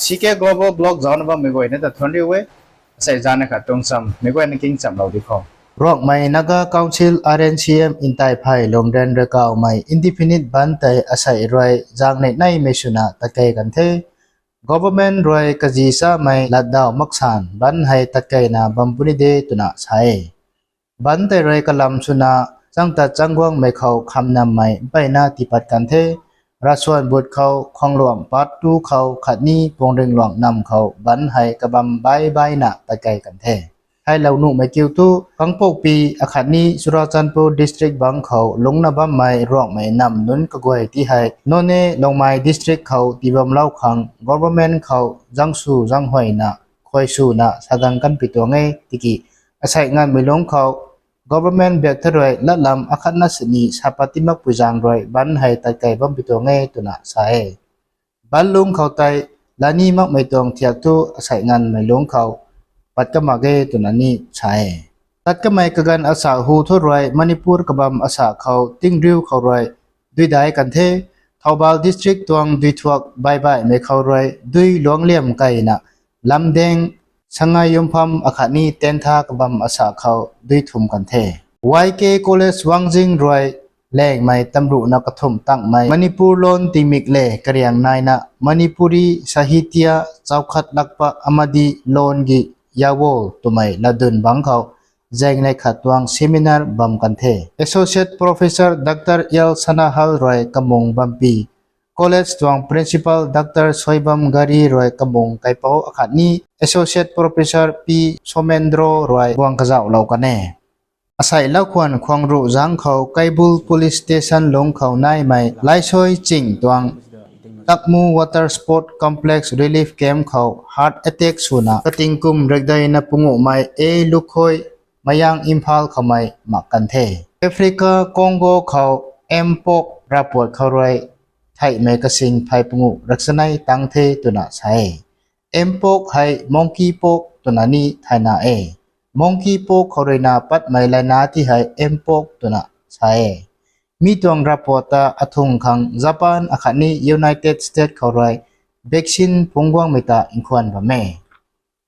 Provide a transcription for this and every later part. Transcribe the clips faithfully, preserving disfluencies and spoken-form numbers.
T K Global Blog zaucna bammei guayna ta thuanc riu e. Asei zanc khat tuang cham meic guayna king chamlou di khou, Ruangmei Naga Council, R N C M, ntai phey lungren rakaumei indefinite bandh tei asei rui zaeng neih neimei swna tatkey kan the. Government rui kazi chamei latdaw maksan bandh hei tatkeina bam puni de twna sa e. Bandh tei rui kalam swna changtat changguangmei khou khamnammei mpeyna tiipat kan the. Rasuan but khou Khuangluang part two khou khatni Pungringluang nam khou bandh hei kabam bai baina tatkey kan the. Theilou nuhmei kiu thu Kangpokpi akhatni Churachandpur district bangc khou lungcna bammei Ruangmei nam nunc kaguay ti hei Noney, Longmai district khou tii bamlou khang government khou zaeng sw zaeng huayna khuay swna sagang kanpi tuang e tiki asei nganvmei lungc khou government biak tha rui latlam akhatna sini sa pat ti makpui zaeng rui bandh hei tatkey bampi tuang e twna sa e. Bandh lungc khou tei lani makmei tuang thiak thu asei nganvmei lungc khou pat ka mak ge twna ni sa e. Tat kamei kaganv asa hu thu rui Manipur kabam asa khou tingriu khou rui dui dai kan the. Thoubal district tuang dui thuak baibaihmei khou rui dui luangc liam keyna Lamdeng, Sangaiyumpham akhatni Tentha kabam asa khou dui thum kan the. Y K College Wangjing rui lengmei tamruhna kathumh tangmei Manipur lon tingmik le kariang naina Manipuri Sahitya chauhkhatlakpa amadi lon gi yawo twmei latdyn bangc khou zaeng neih khat tuang seminar bam kan the. Associate Professor Dr L Sanahal rui kamung bampi, college tuang Principal Dr Soibam Gari rui kamung kaipouc akhatni Associate Professor P Somendro rui guang kazauhlou kan e. Asei lau khwan Khuangruh zaeng khou Kaibul Police Station lungc khou naimei Laisoi Ching tuang Takmu Water Sport Complex Relief Camp khou heart attack swna kating kum rekdeina punguhmei A Lukhoi, Mayang Imphal khoumei mak kan the. Africa Congo khou Mpox rapuat khou rui theihmei kasing phey punguh rakchanei tang the twna sa e. Mpox hei monkeypox twna ni thayna e. Monkeypox khou ruina patmei laina ti hei Mpox twna sa e. Mi tuang rapuat ta athung khang Japan akhatni United States khou rui vaccine phungc guangmei ta nkhwan bam e.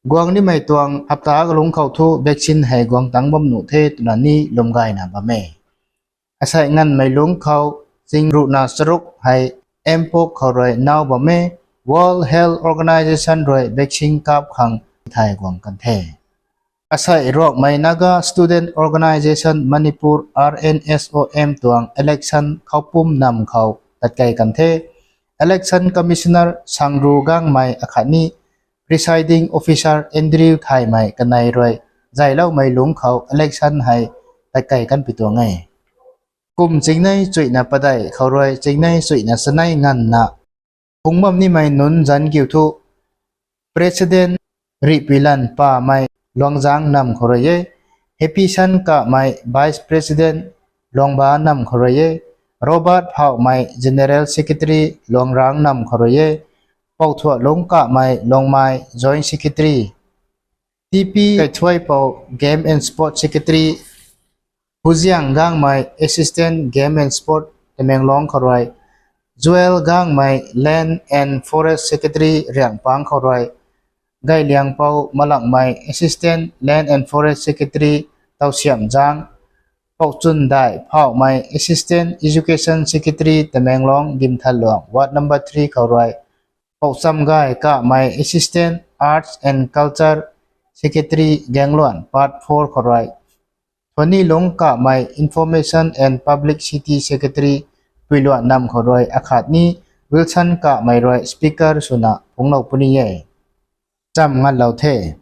Guang nimei tuang hapta kalungc khou thu vaccine hei guang tangc bam nuh the twna ni lwm gayna bam e. Asei nganvmei lungc khou chingruhna charuk hei Mpox khou rui naw bam e. World Health Organization rui vaccine kap khang thay guang kan the. Asei Ruangmei Naga Student Organisation Manipur, R N S O M tuang election khoupum nam khou tatkey kan the. Election Commissioner Sangru Gangmei akhatni Presiding Officer Andrew Thaymei kanei rui zayloumei lungc khou election hei tatkey kanpi tuang e. Kum chingnei chuihna padeih khou rui chingnei chuihna chanei nganvna phungc bam nimei nunc zanc kiu thu, President Rihpuilan Pamei Luangzang nam khou rui e, Happyson Kamei Vice President Luangba nam khou rui e, Robert Phauhmei General Secretary Luangrang nam khou rui e, Pouthuahlung Kamei Luangmei Joint Secretary, T P Kaithuaipou Game and Sport Secretary, Huziang Gangmei Assistant Game and Sport Tamenglong khou rui, Joel Gangmei Land and Forest Secretary Riangpang khou rui, Gayliangpou Malangmei Assistant Land and Forest Secretary Tausiamzang, Pouchundai Phauhmei Assistant Education Secretary Tamenglong Dimthanluang Ward number three khou rui, Pouchamgay Kamei Assistant Arts and Culture Secretary Gangluan Part four khou rui, Thonilung Kamei Information and Publicity Secretary Puiluan nam khou rui akhatni Wilson Kamei rui speaker swna phungclou puni e. Cham nganvlou the.